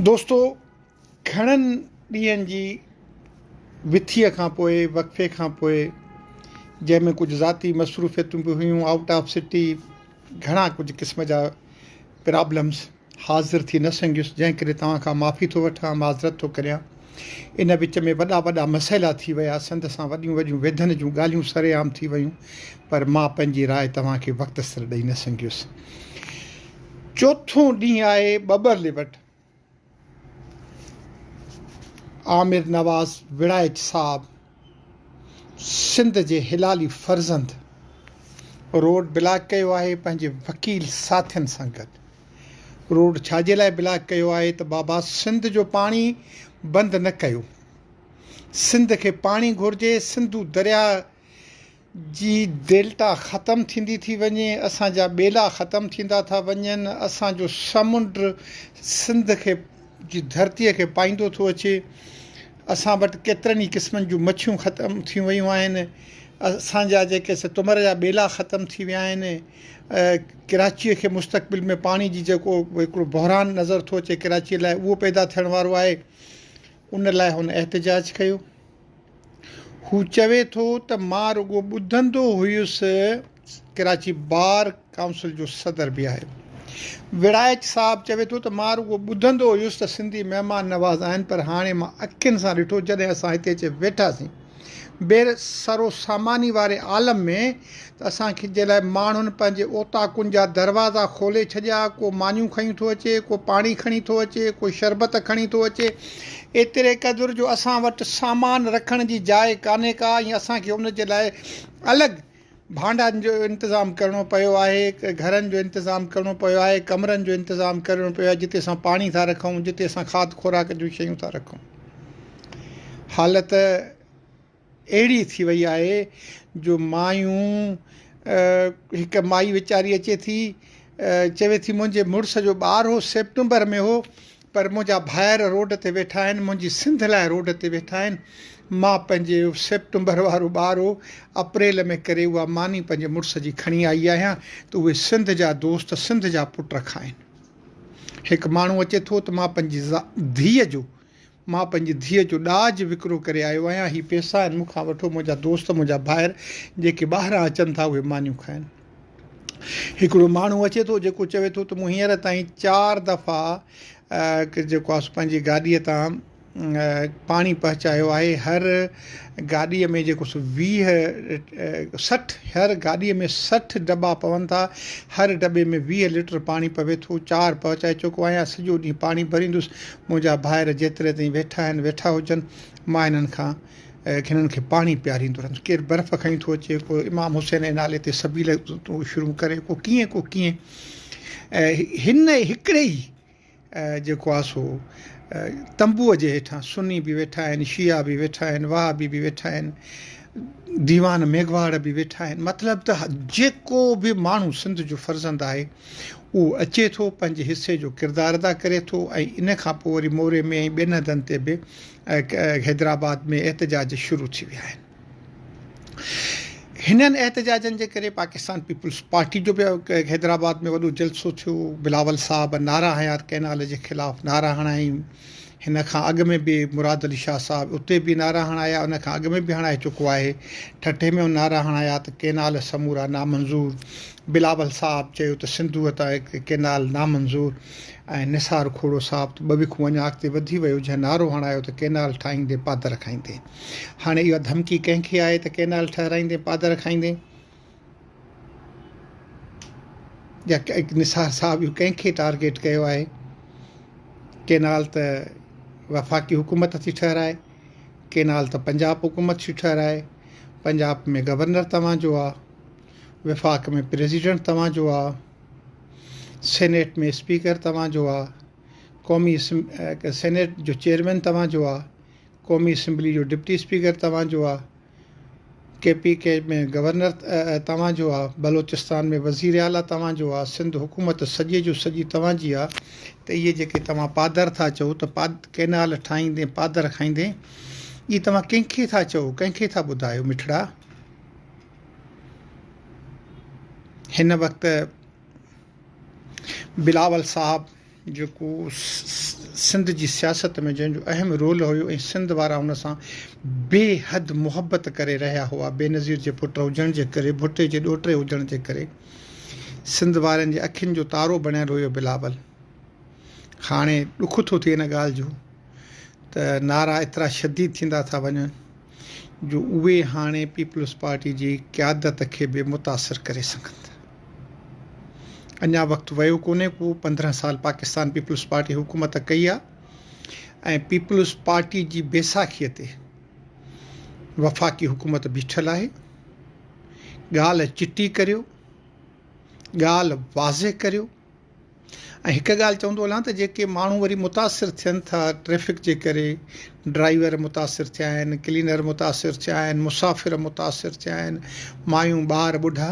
دوستو گهڻن ڏينهن جي وٿيء کان پوء وقفي کان پوء جنهن ۾ ڪجهه ذاتي مصروفيتون به هيون آئوٽ آف سٽي گهڻا ڪجهه قسم جا پرابلمس حاضر ٿي نه سگهيس جنهن ڪري توهان کان معافي ٿو وٺان معذرت ٿو ڪريان ان وچ ۾ وڏا وڏا مسئلا ٿي ويا سنڌ سان وڏيون وڏيون ويڌن جون ڳالهيون سرعام ٿي ويون پر مان پنهنجي راء توهان کي وقت سر ڏئي نه سگهيس چوٿون ڏينهن آهي ٻٻرلي وٽ عامر نواز وڙائچ صاحب سنڌ جي هلالي فرزند روڊ بلاڪ ڪيو آهي پنهنجي وڪيل ساٿين سان گڏ روڊ ڇا جي لاء بلاڪ ڪيو آهي ته بابا سنڌ جو پاڻي بند نه ڪيو سنڌ کي پاڻي گهرجي سنڌو درياء جي ڊيلٽا ختم ٿيندي ٿي وڃي، اسان جا ٻيلا ختم ٿيندا ٿا وڃن، اسان جو سمنڊ سنڌ کي جي ڌرتيء کي پائيندو ٿو اچي، اسان وٽ ڪيترن ئي قسمن جون مڇيون ختم ٿي ويون آهن، اسان جا جيڪي سي تمر جا ٻيلا ختم ٿي ويا آهن، ڪراچيء کي مستقبل ۾ پاڻي جي جيڪو هڪڙو بحران نظر ٿو اچي ڪراچيء لاء اهو پيدا ٿيڻ وارو آهي، ان لاء هن احتجاج ڪيو. هو چوي ٿو ته مان رڳو ٻڌندو هيس ڪراچي بار ڪائونسل جو صدر به آهي. وڙائچ صاحب چوي ٿو ته مان رڳو ٻڌندو هيس ته سنڌي مهمان نواز آهن پر هاڻي مان اکين سان ڏٺو جڏهن اسان هتي اچي ويٺاسين بي سرو ساماني واري عالم ۾ ته اسان کي جي لاء ماڻهن پنهنجي اوطاقن جا دروازا کولي ڇڏيا، ڪو مانيون کڻي ٿو اچي، ڪو پاڻي کڻي ٿو اچي، ڪو شربت کڻي ٿو اچي، ايتري قدر جو اسان وٽ سامان رکڻ جي جاء ڪانهي ڪا ۽ اسان کي ان جي لاء الڳ ڀانڊن جو انتظام ڪرڻو پيو آهي، گهرن جو انتظام ڪرڻو پيو آهي، ڪمرن جو انتظام ڪرڻو پيو آهي، جتي اسان پاڻي ٿا رکون، جتي اسان کاڌ خوراڪ جون شيون ٿا رکون. حالت. اهڙي ٿي وئي آهي جو مايون هڪ مائي ويچاري اچي ٿي چوي ٿي منهنجي مڙس جو ٻار هو سيپٽمبر ۾ هو پر منهنجا ڀائر روڊ تي ويٺا آهن منهنجي سنڌ لاء روڊ تي ويٺا آهن مان پنهنجي سيپٽمبر وارو ٻار هو اپريل ۾ ڪري اها ماني پنهنجي مڙس جي کڻي آئي آهيان ته اهي سنڌ جا دوست سنڌ جا پٽ کائن هڪ ماڻهو اچي ٿو ته مان پنهنجي ڌيء جو مان پنهنجي ڌيء جو ڏاج وڪرو ڪري آيو آهيان، هي پئسا آهن، مون کان وٺو، منهنجا دوست، منهنجا ڀائر جيڪي ٻاهران اچن ٿا، اهي مانيون کائن. هڪڙو ماڻهو اچي ٿو، جيڪو چوي ٿو ته مون هينئر تائين چار دفعا جيڪو آهي سو پنهنجي گاڏيء تان پاڻي پهچايو آهي، هر گاڏيء ۾ جيڪو سو 20، 60، هر گاڏيء ۾ 60 دٻا پون ٿا، هر دٻي ۾ 20 ليٽر پاڻي پوي ٿو، چار پهچائي چڪو آهيان، سڄو ڏينهن پاڻي ڀريندس، منهنجا ڀائر جيتري تائين ويٺا آهن ويٺا هجن، مان هنن کان هنن کي پاڻي پياريندو رهندس. ڪير برف کڻي ٿو اچي، ڪو امام حسين جي نالي تي سبيل ٿو شروع ڪري، ڪو ڪيئن ڪو ڪيئن. هن هڪڙي ئي جيڪو آهي سو تنبوء جي هيٺان سني به ويٺا آهن، شيعا به ويٺا آهن، وهابي به ويٺا آهن، ديوان ميگهواڙ به ويٺا آهن. مطلب ته جيڪو به ماڻهو سنڌ جو فرزند آهي، اهو اچي ٿو پنهنجي حصي جو ڪردار ادا ڪري ٿو ۽ ان کان پوء وري موري ۾ ۽ ٻين هنڌن تي به حيدرآباد ۾ احتجاج شروع ٿي ويا آهن. هنن احتجاجن جي ڪري پاڪستان پيپلز پارٽي جو به حيدرآباد ۾ وڏو جلسو ٿيو، بلاول صاحب نعرا هنيا ڪئنال جي خلاف نعرا هڻائين، هن کان اڳ ۾ به مراد علي شاهه صاحب اتي به نعرا هڻايا، ان کان اڳ ۾ به هڻائي چڪو آهي، ٺٽي ۾ نعرا هڻايا ته ڪئنال سمورا نامنظور، بلاول صاحب چيو ته سنڌوء تان ڪئنال نامنظور ۽ نثار کوڙو صاحب ته ٻه وکون اڃا اڳتي وڌي ويو جنهن نعرو هڻايو ته ڪئنال ٺاهيندين پادر کائيندين. هاڻي اها ڌمڪي ڪنهن کي آهي ته ڪئنال ٺهرائيندين پادر کائيندين؟ يا نثار صاحب اهو ڪنهن کي ٽارگيٽ ڪيو آهي؟ ڪئنال ته وفاقي حڪومت ٿي ٺهرائي، ڪئنال ته پنجاب حڪومت ٿي ٺهرائي، پنجاب ۾ گورنر توهان جو آ، وفاق ۾ پريزيڊنٽ توهان جو آ، سينيٽ ۾ اسپيڪر توهان جو آ، قومي سينيٽ جو چيئرمين توهان جو آ، قومي اسيمبلي جو ڊپٽي اسپيڪر توهان جو آ، ڪي پي ڪي ۾ گورنر توهان جو آ، بلوچستان ۾ وزير اعليٰ توهان جو آ، سنڌ حڪومت سڄي جو سڄي توهان جي آ ته اهي جيڪي توهان پادر ٿا چئو ته ڪئنال ٺاهيندين پادر کائيندين اهي توهان ڪنهن کي ٿا چئو ڪنهن کي ٿا ٻڌايو مٺڙا هن وقت بلاول صاحب جيڪو سنڌ جي سياست ۾ جنهن جو اهم رول هيو ۽ سنڌ وارا هن سان بي حد محبت ڪري رهيا هئا، بينظير جي پٽ هجڻ جي ڪري، ڀٽي جي ڏوهٽي هجڻ جي ڪري سنڌ وارن جي اکين جو تارو بڻيل هيو بلاول. هاڻي ڏک ٿو ٿئي ان ڳالهه جو ته نعرا ايترا شديد ٿيندا ٿا وڃن جو اهي هاڻي پيپلز پارٽي جي قيادت کي به متاثر ڪري سگهن ٿا. اڃا وقت ويو ڪونهي ڪو 15 سال پاڪستان پيپلز پارٽي حڪومت ڪئي آ ۽ پيپلز پارٽي جي بيساکي تي وفاقي حڪومت بيٺل آهي. ڳالهه چٽي ڪريو، ڳالهه واضح ڪريو. ۽ هڪ ڳالهه چوندو هلان ته جيڪي ماڻهو وري متاثر ٿين ٿا ٽريفڪ جي ڪري ڊرائيور متاثر ٿيا آهن ڪلينر متاثر ٿيا آهن مسافر متاثر ٿيا آهن مايون ٻار ٻڍا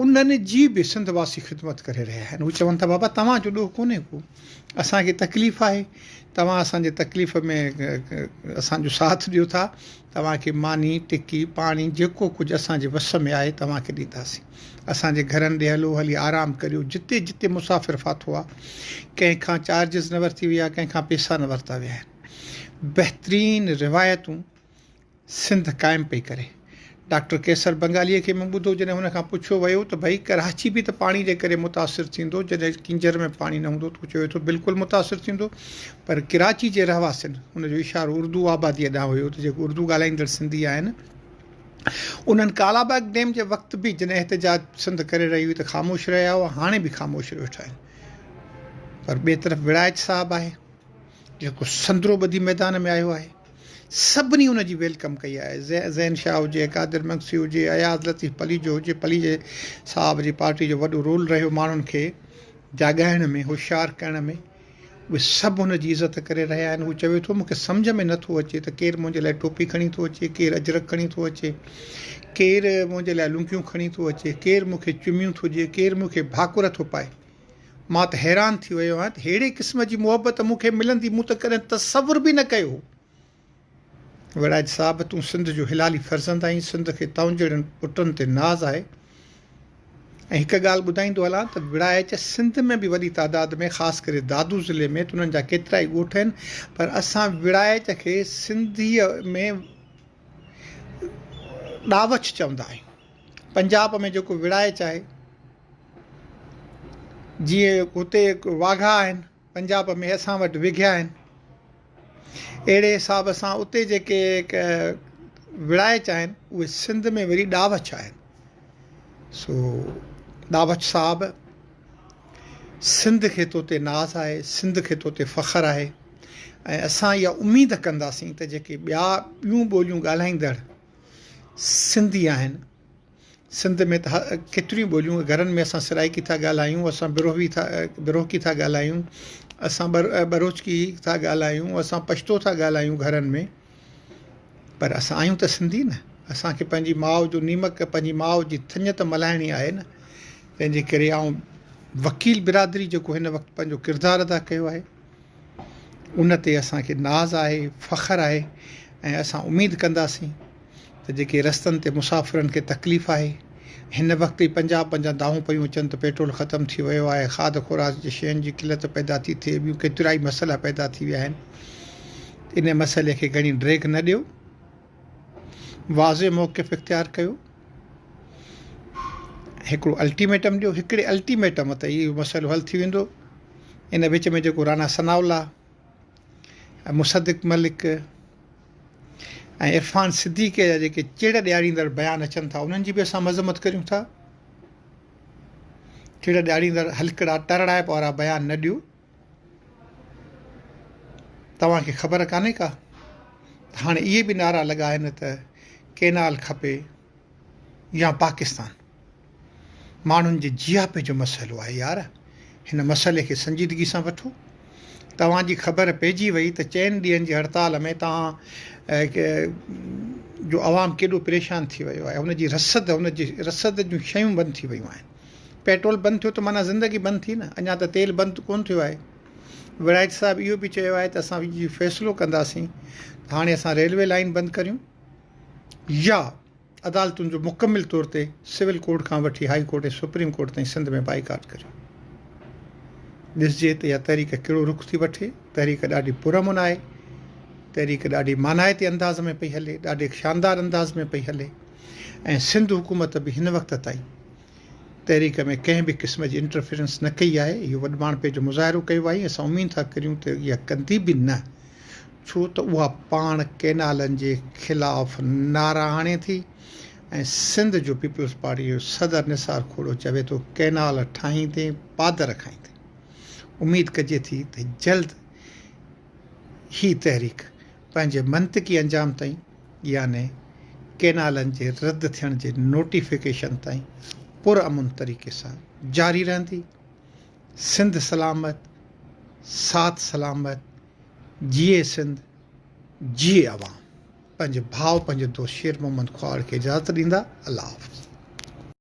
انهن جي به سنڌ واسي خدمت ڪري رهيا آهن هو چون ٿا بابا توهان جو ڏوهه ڪونهي ڪو اسان کي تڪليف آهي توهان اسان جي تڪليف ۾ اسان جو ساٿ ڏيو ٿا توهان کي ماني، ٽڪي، پاڻي جيڪو ڪجهه اسان جي وس ۾ آهي توهان کي ڏينداسين. اسان جي گهرن ڏي هلو، هلي آرام ڪريو. جتي جتي مسافر ڦاٿو آ، ڪنهن کان چارجز نه ورتي وئي آ، ڪنهن کان پيسا نه ورتا ويا آهن. بهترين روايتون سنڌ قائم پئي ڪري. ڊاڪٽر قيصر بنگاليء کي مون ٻڌو جڏهن هن کان پڇيو ويو ته ڀئي ڪراچي به ته پاڻي جي ڪري متاثر ٿيندو جڏهن ڪينجهر ۾ پاڻي نه هوندو ته هو چوي ٿو بلڪل متاثر ٿيندو پر ڪراچي جي رهواسين ان جو اشارو اردو آباديء ڏانهن هيو ته جيڪي اردو ڳالهائيندڙ سنڌي آهن انهن ڪالاباغ ڊيم جي وقت به جڏهن احتجاج سنڌ ڪري رهي هئي ته خاموش رهيا هئا هاڻي به خاموش ويٺا آهن پر ٻئي طرف وڙائچ صاحب آهي جيڪو سندرو ٻڌي ميدان ۾ آيو آهي سڀني ان جي welcome ڪئي آهي. زين شاهه هجي، قادر مگسي هجي، اياز لطيف پليجو هجي، پليجي صاحب جي پارٽي جو وڏو رول رهيو ماڻهن کي جاڳائڻ ۾ هوشيار ڪرڻ ۾ اهي سڀ هن جي عزت ڪري رهيا آهن. هو چوي ٿو مون کي سمجهه ۾ نٿو اچي ته ڪير منهنجي لاء ٽوپي کڻي ٿو اچي، ڪير اجرڪ کڻي ٿو اچي، ڪير منهنجي لاء لونگيون کڻي ٿو اچي، ڪير مون کي چميون ٿو ڏئي، ڪير مون کي ڀاڪر ٿو پائي. مان ته حيران ٿي ويو آهيان ته ههڙي قسم جي محبت مون کي ملندي، مون ته ڪڏهن تصور به نه ڪيو هو. وڙائچ صاحب تون سنڌ جو هلالي فرزند آهين، سنڌ کي تون جهڙن پٽن تي ناز آهي ۽ هڪ ڳالهه ٻڌائيندو هلان ته وڙائچ سنڌ ۾ به وڏي تعداد ۾ خاص ڪري دادو ضلعي ۾ ته انهن جا ڪيترائي ڳوٺ آهن پر اسان وڙائچ کي سنڌيء ۾ ڏاوڇ چوندا آهيون. پنجاب ۾ جيڪو وڙائچ آهي. جيئن هتي واگها آهن پنجاب ۾ اسان وٽ وگهيا آهن اهڙي حساب سان اتي جيڪي وڙائچ آهن اهي سنڌ ۾ وري ڏاوڇ آهن سو ڏاوڇ صاحب سنڌ کي تو تي ناز آهي سنڌ کي تو تي فخر آهي ۽ اسان اها اميد ڪنداسين ته جيڪي ٻيا ٻيون ٻوليون ڳالهائيندڙ سنڌي آهن سنڌ ۾ ته ڪيتريون ٻوليون گهرن ۾ اسان سرائيڪي ٿا ڳالهايون اسان بروهي ٿا بروهڪي ٿا ڳالهايون اسان ٻروچڪي ٿا ڳالهايون اسان پشتو ٿا ڳالهايون گهرن ۾ پر اسان آهيون ته سنڌي نه اسان کي پنهنجي ماء جو نيمڪ پنهنجي ماء جي ٿڃ ته ملهائڻي آهي نه تنهن جي ڪري آئون وڪيل برادري جيڪو هن وقت پنهنجو ڪردار ادا ڪيو آهي ان تي اسان کي ناز آهي فخر آهي ۽ اسان اميد ڪنداسين ته جيڪي رستن تي مسافرن کي تڪليف آهي، هن وقت ئي پنجاب منجهان دانهون پيون اچن ته پيٽرول ختم ٿي ويو آهي، کاڌ خوراڪ جي شين جي قلت پيدا ٿي ٿئي، ٻيون ڪيترائي مسئلا پيدا ٿي ويا آهن، ان مسئلي کي گهڻي ڊيگهه نه ڏيو، واضح موقف اختيار ڪيو، هڪڙو الٽيميٽم ڏيو، هڪڙي الٽيميٽم تي ئي اهو مسئلو حل ٿي ويندو، ان وچ ۾ جيڪو رانا ثناء الله، مصدق ملڪ ۽ عرفان صديقي جا جيڪي چڙ ڏياريندڙ بيان اچن ٿا انهن جي به اسان مذمت ڪريون ٿا. چڙ ڏياريندڙ هلڪڙا ٽرڙائپ وارا بيان نه ڏيو. توهان کي خبر ڪانهي ڪا ته هاڻي اهي به نعرا لڳا آهن ته ڪينال کپي يا پاڪستان. ماڻهن جي جياپي جو مسئلو آهي يار هن مسئلي کي سنجيدگي سان وٺو توهان جي خبر پئجي وئي ته چئن ڏينهن جي هڙتال ۾ توهان جو عوام ڪيڏو پريشان ٿي ويو آهي هن جي رسد هن جي رسد جون شيون بند ٿي ويون آهن پيٽرول بند ٿيو ته معنيٰ زندگي بند ٿي نه اڃا ته تيل بند ڪون ٿيو آهي وڙائچ صاحب اهو به چيو آهي ته اسان فيصلو ڪنداسين ته هاڻي اسان ريلوي لائين بند ڪريون يا عدالتن جو مڪمل طور تي سول ڪورٽ کان وٺي هائي ڪورٽ ۽ سپريم ڪورٽ تائين سنڌ ۾ بائيڪاٽ ڪريو. ڏسجي ته اها تحريڪ ڪهڙو رخ ٿي وٺي. تحريڪ ڏاڍي پرامن آهي. تحريڪ ڏاڍي مانائتي انداز ۾ پئي هلي، ڏاڍي شاندار انداز ۾ پئي هلي ۽ سنڌ حڪومت به هن وقت تائين تحريڪ ۾ ڪنهن به قسم جي انٽرفيرنس نه ڪئي آهي. اهو وڏماڻهپي جو مظاهرو ڪيو آهي ۽ اسان اميد ٿا ڪريون ته اها ڪندي به نه ڇو ته اها پاڻ ڪئنالن جي خلاف نعرا هڻي ٿي ۽ سنڌ جو پيپلز پارٽي جو صدر نثار کوڙو چوي ٿو ڪئنال ٺاهيندين پادر کائيندين. اميد ڪجي ٿي ته جلد هي تحريڪ پنهنجي منطقي انجام تائين يعني ڪئنالن جي رد ٿيڻ جي نوٽيفڪيشن تائين پر امن طريقي سان جاري رهندي. سنڌ سلامت، ساٿ سلامت، جيئي سنڌ، جيئي عوام. پنهنجي ڀاء پنهنجي دوست شير محمد خواهڙ کي اجازت ڏيندا. الله حافظ.